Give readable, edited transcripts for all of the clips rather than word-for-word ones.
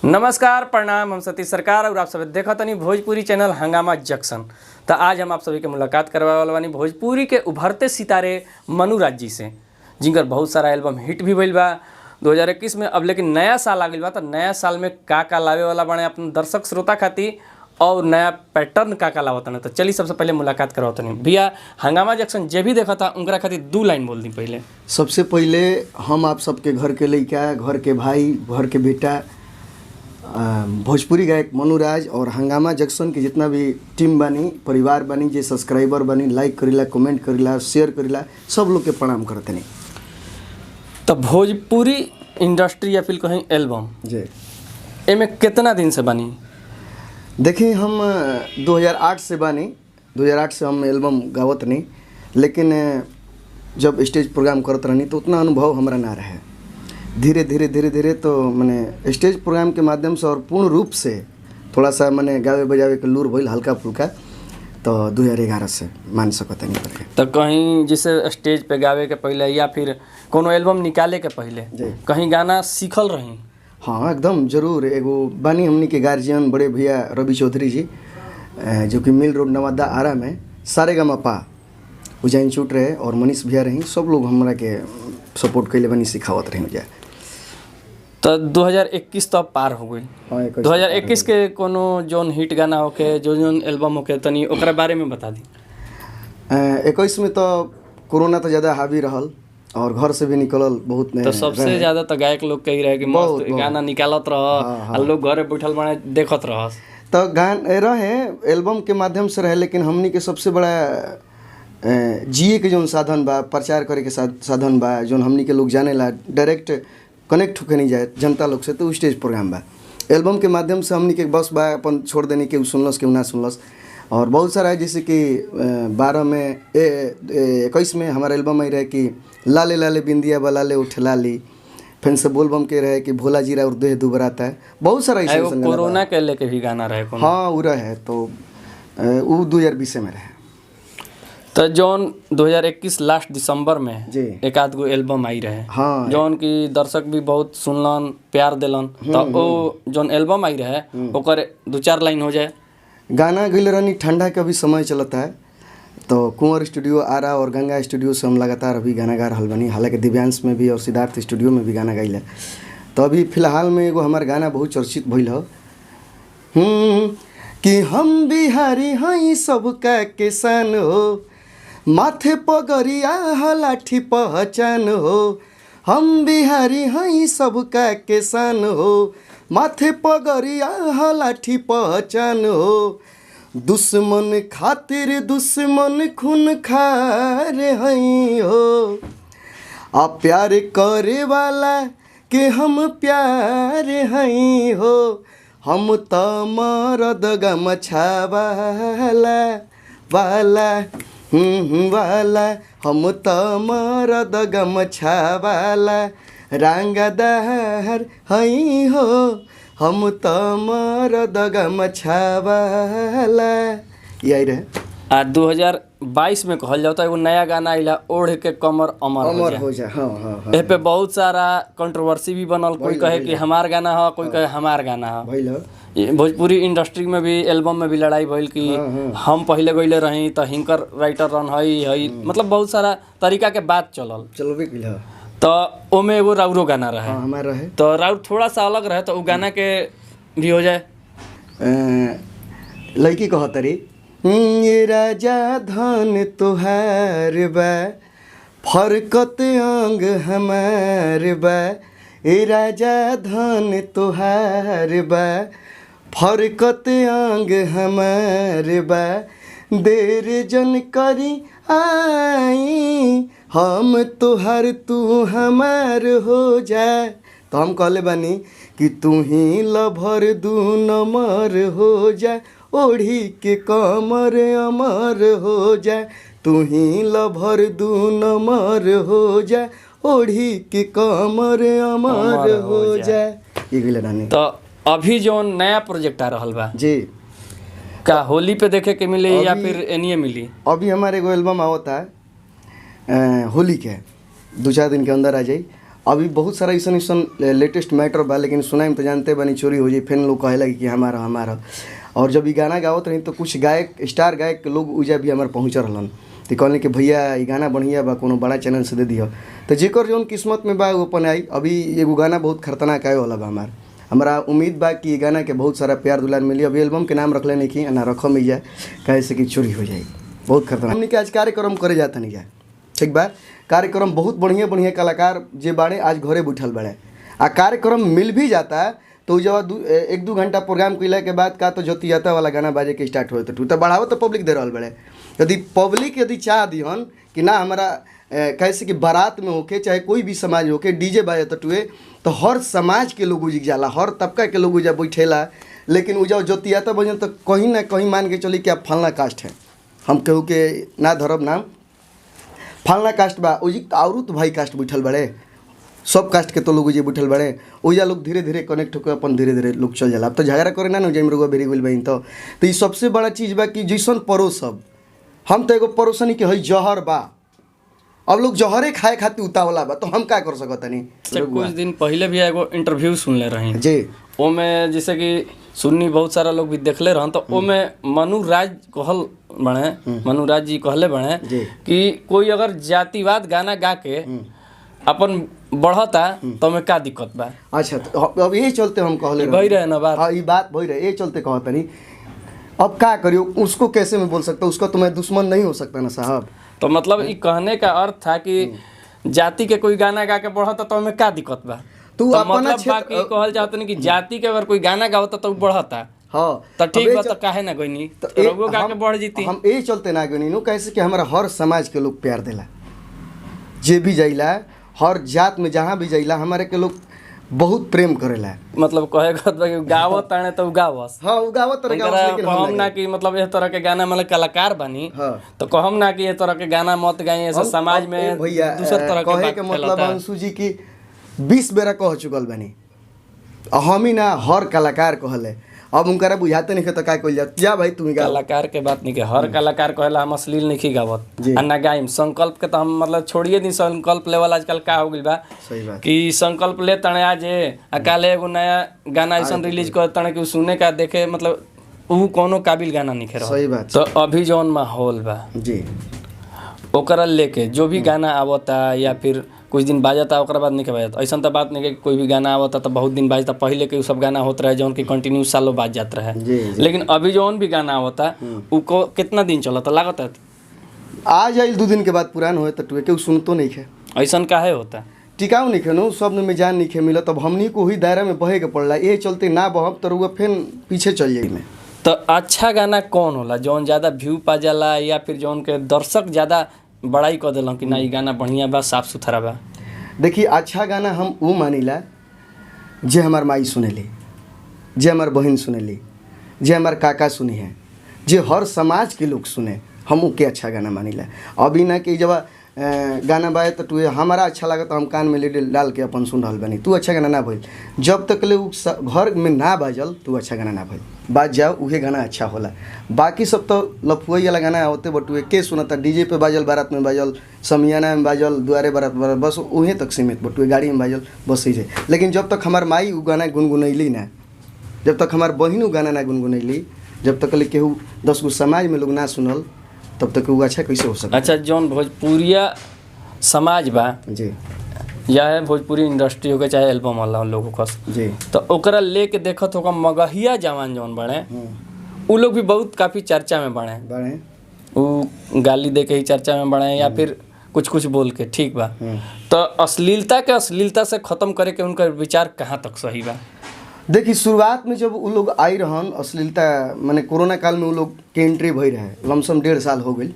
नमस्कार, प्रणाम। हम सतीश सरकार और आप सब देखत तनी भोजपुरी चैनल हंगामा जंक्शन। तो आज हम आप सभी के मुलाकात करवाए वाला बानी भोजपुरी के उभरते सितारे मनु राज जी से, जिनकर बहुत सारा एल्बम हिट भी भइल बा 2021 में। अब लेकिन नया साल आ गइल बा, तो नया साल में का का लावे वाला बाने अपन दर्शक श्रोता खातिर और नया पैटर्न का का लावत तो चलिए, सबसे पहले मुलाकात करवात तनी। भैया, हंगामा जंक्शन जे भी देखा था, उनकरा खातिर दू लाइन बोल दी पहले। सबसे पहले हम आप सबके घर के लइका, घर के भाई, घर के बेटा, भोजपुरी गायक मनुराज और हंगामा जंक्शन के जितना भी टीम बानी, परिवार बानी, जे सब्सक्राइबर बानी, लाइक करीला, कमेंट करीला, शेयर करीला, सब लोग के प्रणाम करतनी। तो भोजपुरी इंडस्ट्री या फिर कहीं एल्बम जी एमे कितना दिन से बनी? देखिए, हम 2008 से बानी। 2008 से हम एल्बम गावत नहीं, लेकिन जब स्टेज प्रोग्राम करत रहनी तो उतना अनुभव हमरा ना रहे। धीरे धीरे धीरे धीरे तो माने स्टेज प्रोग्राम के माध्यम से और पूर्ण रूप से थोड़ा सा माने गावे बजावे के लूर भइल हल्का फुल्का, तो 2011 से मान सकत नहीं करके। तो कहीं जैसे स्टेज पे गावे के पहले या फिर कोनो एल्बम निकाले के पहले कहीं गाना सीखल रही? हाँ, एकदम जरूर। एगो बानी हमनी के गार्जियन बड़े भैया रवि चौधरी जी, जो कि मिल रोड, नवादा, आरा में सारे गामा पा उज्जैन चूट रहे और मनीष भैया रही, सब लोग हमरा के सपोर्ट कैले बनी, सिखावत रही जा। तो 2021 तो अब पार हो गई। हाँ, 21। 2021 के कोनो जोन हिट गाना होके, जो जोन एल्बम होके, तनी ओकरा बारे में बता दी। 21 में तो कोरोना तो ज़्यादा हावी रहल और घर से भी निकलल बहुत नहीं। तो सबसे ज्यादा तो गायक लोग कही रहे कि मस्त गाना निकालत रह आ लोग घरे बैठल बने देखत रहस। तो गान रहे, एल्बम के माध्यम से रहे, लेकिन हमनी के सबसे बड़ा जिए के जौन साधन बा, प्रचार करे के साधन बा, जौन हमनी के लोग जाने ला, डायरेक्ट कनेक्ट होके नहीं जाए जनता लोग से, तो स्टेज प्रोग्राम बा। एल्बम के माध्यम से हमनी के बस बा अपन छोड़ देने के, उ सुनलस के ना सुनलस। और बहुत सारा है, जैसे कि 12 में 21 में हमारा एल्बम आई रहे कि लाले लाले बिंदिया बलाले उठ लाली। फिर से बोलबम के रहे कि भोला जीरा और देह दुबराता है। बहुत सारा ऐसे एगो ऐसे गाना बा। कोरोना के लेके भी गाना रहे कोनो? हाँ, उ रहे तो उ 2020 में रहे। तो जौन 2021 लास्ट दिसंबर में एक आध गो एल्बम आई रहे, जौन की दर्शक भी बहुत सुनलन, प्यार दिलन, तो ओ जौन एल्बम आई रहे, ओकर दू चार लाइन हो जाए। गाना गइल रहनी, ठंडा का भी समय चलता है, तो कुंवर स्टूडियो आरा और गंगा स्टूडियो से हम लगातार अभी गाना गा रहल बनी। हालांकि दिव्यांश में भी और सिद्धार्थ स्टूडियो में भी गाना गाइल है। तो अभी फिलहाल में एगो हमार गाना बहुत चर्चित भइल हो कि हम बिहारी हई, सबका किसान हो, माथे पगरिया ह लाठी पहचान हो। हम बिहारी हई, सबका किसान हो, माथे पगरिया ह लाठी पहचान हो। दुश्मन खातिर दुश्मन खून खार हई हो, आ प्यार करे वाला के हम प्यार हई हो। हम त मरद गमछा वाला वाला वाला, हम त मरद गमछा वाला रंगदार हई हो। हम त मरद गमछा वाला, यही रहे। आ 2022 में कहल जाओ तो एगो नया गाना आइला, ओढ़ के कमर अमर हो अमर जा। हो जा, हाँ। एह पे बहुत सारा कंट्रोवर्सी भी बनल। कोई कहे कि हमार गाना ह, कोई कहे हमार गाना ह। भइल हो। ये भोजपुरी इंडस्ट्री में भी, एल्बम में भी लड़ाई भइल कि हम पहले गइले रही तो हिंकर राइटर रन हई हई, मतलब बहुत सारा तरीका के बात चलल। चलबे कइल हो। तो ओमे एगो राउरो गाना रहे। हाँ, हमार रहे। तो राउर थोड़ा सा अलग रहे, तो उ गाना के भी हो जाए। लड़की कहतरी, ये राजा धन तुहार बा, फरकत अंग हमार बा। ए राजा धन तुहार बा, फरकत अंग हमार बा। देर जन करी आई, हम तुहार तू हमार हो जा। तो हम कहले बानी कि तू ही लभर दू नमर हो जा, ओढ़ी के कमर अमर हो जा। तू ही लभर दू नमर हो जा, ओढ़ी के कमर अमर हो जा। ये गइल रानी। तो अभी जो नया प्रोजेक्ट आ रहल बा का होली पे देखे के मिली या फिर एनिए मिली? अभी हमारे एगो एल्बम आवता है होली के, 2-4 दिन के अंदर आ जाई। अभी बहुत सारा ऐसन ऐसन लेटेस्ट मैटर बा, लेकिन सुनाई में तो जानते बानी चोरी हो जाई, फिर लोग कहे लगी कि हमारा हमारा। और जब ई गाना गावत रही तो कुछ गायक, स्टार गायक के लोग उजा भी हमार पहुँच रहलन, तो कहले कि भैया ई गाना बढ़िया बा, कोनो बड़ा चैनल से दे दिह। तो जेकर जौन किस्मत में बा वो अपन आई। अभी एगो गाना बहुत खतरनाक आए वाला बा हमार, हमरा उम्मीद बा कि ई गाना के बहुत सारा प्यार दुलार मिली। अभी एल्बम के नाम रखले नहीं कि ना रखम ही जाए, काहे से कि चोरी हो जाए, बहुत खतरनाक। हमनी के आज कार्यक्रम करे जाता नहीं जाए, ठीक बा। कार्यक्रम बहुत बढ़िया बढ़िया कलाकार जे बाड़े आज घरे बैठल बाड़े, आ कार्यक्रम मिल भी जाता है तो जब एक दू घंटा प्रोग्राम कैला के बाद का तो जोतियाता वाला गाना बाजे के स्टार्ट होते तो बढ़ावा तो पब्लिक दे रहल बाड़े। यदि पब्लिक यदि चाह दिहन कि ना हमारा कैसे कि बारात में होके चाहे कोई भी समाज होके डीजे बाजे टुए, तो हर समाज के लोग उजिक जाला, हर तबका के लोग उजा बैठेला। लेकिन उजा जोतियाता बजन तो कहीं ना कहीं मान के चली कि आप फलना कास्ट है, हम केहू के ना धरब नाम, फलना कास्ट बा, उजी और तो भाई कास्ट बैठल बड़े, सब कास्ट के तो लोग उजे बैठल बड़े। ओइजा लोग धीरे धीरे कनेक्ट होकर अपन धीरे धीरे लोग चल जाला। अब तो झगड़ा करे ना जाइम रुआ बेरी गुल बहिन। तो ई सबसे बड़ा चीज़ बा कि जैसन परोसब, हम तो एगो परोसनी के हई जहर बा, अब लोग जहरे खाए खातिर उतावला बा, तो हम का कर सकतनी। अच्छा, कुछ दिन पहले भी एगो इंटरव्यू सुनले रही जी, ओमे जैसे कि सुन्नी बहुत सारा लोग भी देखले रहन, तो ओमे मनु राज कहल बने, मनु राज जी कहले बने जी। कि कोई अगर जातिवाद गाना गा के अपन बढ़ता तो में का दिक्कत बा। अच्छा, तो अब यही चलते हम कहले भई रहे ना बात। हाँ, ये बात भई रहे, ये चलते कहतनी। अब का करियो, उसको कैसे मैं बोल सकता हूँ, उसका तो मैं दुश्मन नहीं हो सकता ना साहब। तो मतलब ई कहने का अर्थ था कि जाति के कोई गाना गा के बढ़ता तो में का दिक्कत बा। तू तो अपना मतलब क्षेत्र- बाकी कहल जात नहीं कि जाति के अगर कोई गाना गावता तो उ बढ़ता, हाँ तो ठीक अब बा, ये तो काहे ना गइनी, तो तो रउओ गा के हम- बढ़ जीती। हम यही चलते ना गनी नु, कैसे कि हमारा हर समाज के लोग प्यार देला, जे भी जाइला हर जात में जहाँ भी जाइला हमारे के लोग बहुत प्रेम करेला। मतलब कहे के बा कि गावत ताने तो उ गावस, हाँ, उ गावत रहे, गावस, उनकरा लेकिन हम कहम ना ना कि मतलब एह तरह के गाना, मतलब कलाकार बानी हाँ। तो कहम ना कि एह तरह के गाना मत गाई, ऐसा समाज अब में ए भैया दूसर तरह के कहे बात के मतलब फैलता। अंशु जी की 20 बेरा कह चुकल बानी, हम ही ना हर कलाकार कहले, अब उनकरा बुझाते नहीं तो का कइल जा, जा भाई तुम गा। कलाकार के बात नहीं के, हर कलाकार कहेला हम अश्लील नहीं गावत जी। आ ना गाइम। संकल्प के तो हम मतलब छोड़िए दी, संकल्प लेवल आजकल का हो गइल बा सही बात कि संकल्प ले तणे आज आ काले एगो नया गाना ऐसन रिलीज कर तणे कि उ सुने का देखे, मतलब उ कोनो काबिल गाना नहीं खेल। सही बात तो अभी जौन माहौल बा जी, ओकरा लेके जो भी गाना आवता या फिर कुछ दिन बाजता ओकरा बाद नहीं बाजता, ऐसा तो बात नहीं कि कोई भी गाना आवता तो बहुत दिन बाजता। पहले के उ सब गाना होत रहे जौन कि कंटिन्यू सालों बाज जात रहे, जी, जी। लेकिन अभी जौन भी गाना आवता उ को कितना दिन चलता लागत है आज आइल 2 दिन के बाद पुरान होए तो टुए केहू सुनतो नहीं खे, ऐसा काहे होता? टिकाऊ नहीं खे, सब में जान नहीं खे मिलत। अब हमनी को वही दायरा में बहे के पड़ला, ये चलते ना बहब तो रुआ फिर पीछे चल जाई में। तो अच्छा गाना कौन होला जौन ज़्यादा व्यू पा जाला या फिर जौन के दर्शक ज़्यादा बड़ाई कर दिलन कि ना ई गाना बढ़िया बा, साफ सुथरा बा? देखिए, अच्छा गाना हम वो मानिला जे हमार माई सुनेली, जे हमार बहन सुनेली, जे हमार काका सुनी है, जे हर समाज के लोग सुने, हम ओके अच्छा गाना मानिला। अभी ना कि जब गाना बाए तो तू हमारा अच्छा लागत हम कान में लीड डाल के अपन सुन रहल बानी, तू अच्छा गाना ना भइल। जब तक ले उ घर में ना बाजल तू अच्छा गाना ना भइल, बाज जाओ उहे गाना अच्छा होला। बाकी सब तो लफुआई वाला गाना होते बटुए के सुनता, डीजे पे बाजल, बारात में बाजल, समियाना में बाजल, दुआरे बारात बाजल, बस उहे तक सीमित बटुए, गाड़ी में बाजल, बस ही जाए। लेकिन जब तक हमार माई उ गाना गुनगुनैली ना, जब तक हमार बहिन उ गाना ना गुनगुनैली, जब तक ले केहू 10 गो समाज में लोग ना सुनल, तब तक वो अच्छा कैसे हो सकता? अच्छा, जौन भोजपुरिया समाज बा जी या है भोजपुरी इंडस्ट्री हो के चाहे एल्बम वाला लोगों का, जी तो ओकरा लेके देखत होगा मगहिया जवान जौन बड़े उ लोग भी बहुत काफ़ी चर्चा में बड़े, बड़े उ गाली दे के ही चर्चा में बड़े या फिर कुछ कुछ बोल के, ठीक बा। तो अश्लीलता के अश्लीलता से ख़त्म करे के उनका विचार कहाँ तक सही बा? देखिए, शुरुआत में जब उ लोग आई रहन अश्लीलता, माने कोरोना काल में उ लोग के एंट्री भई रहे, लमसम 1.5 साल हो गई।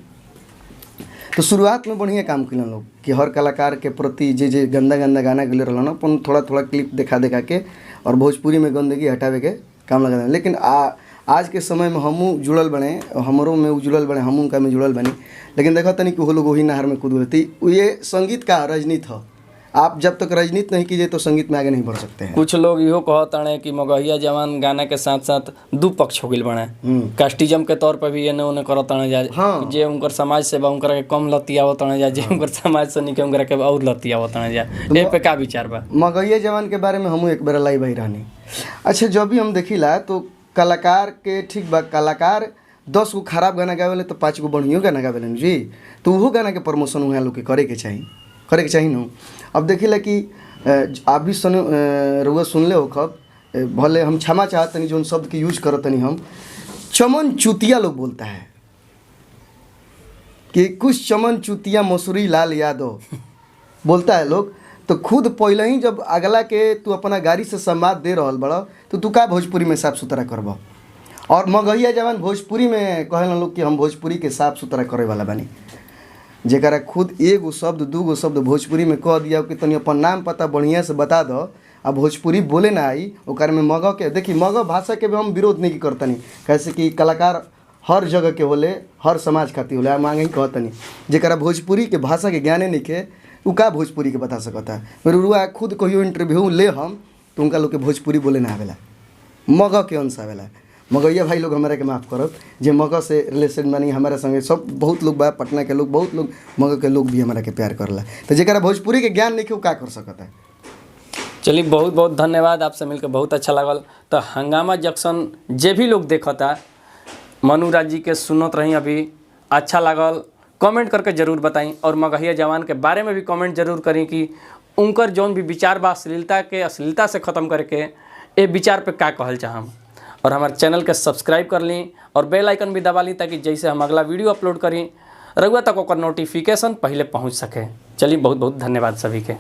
तो शुरुआत में बढ़िया काम कलन लोग कि हर कलाकार के प्रति जे जे गंदा गंदा गाना गले रहलन अपन थोड़ा थोड़ा क्लिप देखा देखा के और भोजपुरी में गंदगी हटावे के काम लगा। लेकिन आज के समय में हमहूँ जुड़ल बने, हमरो में उ जुड़ल बने, हमहूँ उनका में जुड़ल बनी, लेकिन देखा तनी कि वो लोग वही नहर में कूद गए। ये संगीत का राजनीति ह, आप जब तक राजनीति नहीं कीजिए तो संगीत में आगे नहीं बढ़ सकते हैं। कुछ लोग इहो कहताड़े कि मगहिया जवान गाना के साथ साथ दू पक्ष हो गइल बाड़े, कास्टिज्म के तौर पर भी एने ओने करताड़े जा। हाँ। जे उनकर समाज से बा उनकरा के कम लतियावताड़े जा, जे उनकर समाज से निके उनकरा के और लतियावताड़े जा। ए पे का विचार बा? मगहिया जवान के बारे में हमहू एक बेरा लाइव आई रहनी। अच्छा, जब भी हम देखिला तो कलाकार के ठीक बा, कलाकार 10 गो खराब गाना गावेले तो 5 गो बढ़ियो गाना गावेलन जी, तो उहो गाना के प्रमोशन वहाँ लोग के करे के चाही, करे के चाही नु। अब देखिला कि आप भी सुन, रउआ सुनले हो खब, भले हम क्षमा चाहतनी जोन शब्द के यूज करतनी हम, चमन चुतिया लोग बोलता है कि कुछ चमन चुतिया मसूरी लाल यादव बोलता है लोग। तो खुद पहले ही जब अगला के तू अपना गाड़ी से संवाद दे रहल बड़ा तो तू का भोजपुरी में साफ सुथरा करब। और मगहिया जवान भोजपुरी में कहेलन लोग कि हम भोजपुरी के साफ सुथरा करे वाला बानी, जेकरा खुद एगो शब्द दूगो शब्द भोजपुरी में कह दिया कि तनी अपन नाम पता बढ़िया से बता दो, आ भोजपुरी बोले ना आई ओकर में मगह के, देखी मगह भाषा के भी हम विरोध नहीं करतनी, कैसे कि कलाकार हर जगह के होले, हर समाज खातिर होले, हम आगे ही कहतनी जेकरा भोजपुरी के भाषा के ज्ञाने नहीं के उ का भोजपुरी के बता सकता है। रुआ खुद कहियो इंटरव्यू ले हम तो उनका लोग के भोजपुरी बोले ना आवेला, मगह के अंश आवेला। मगहिया भाई लोग हमारा के माफ़ करब जे मगह से रिलेशन मानी हमारा संगे सब बहुत लोग बा, पटना के लोग बहुत लोग मगह के लोग भी हमारा के प्यार करला, तो जेकरा भोजपुरी के ज्ञान नहीं के उ का कर सकता है। चलिए, बहुत बहुत धन्यवाद, आपसे मिलकर बहुत अच्छा लागल। तो हंगामा जंक्शन जे भी लोग देखता मनु राज जी के सुनत रही, अभी अच्छा लागल कमेंट करके ज़रूर बताई, और मगहिया जवान के बारे में भी कमेंट जरूर करी कि उनकर जौन भी विचार बा अश्लीलता के अश्लीलता से ख़त्म करके ए विचार पे का कहल चाहम। और हमारे चैनल के सब्सक्राइब कर ली और बेल आइकन भी दबा ली ताकि जैसे हम अगला वीडियो अपलोड करी रउआ तक ओकर नोटिफिकेशन पहले पहुँच सके। चलिए, बहुत बहुत धन्यवाद सभी के।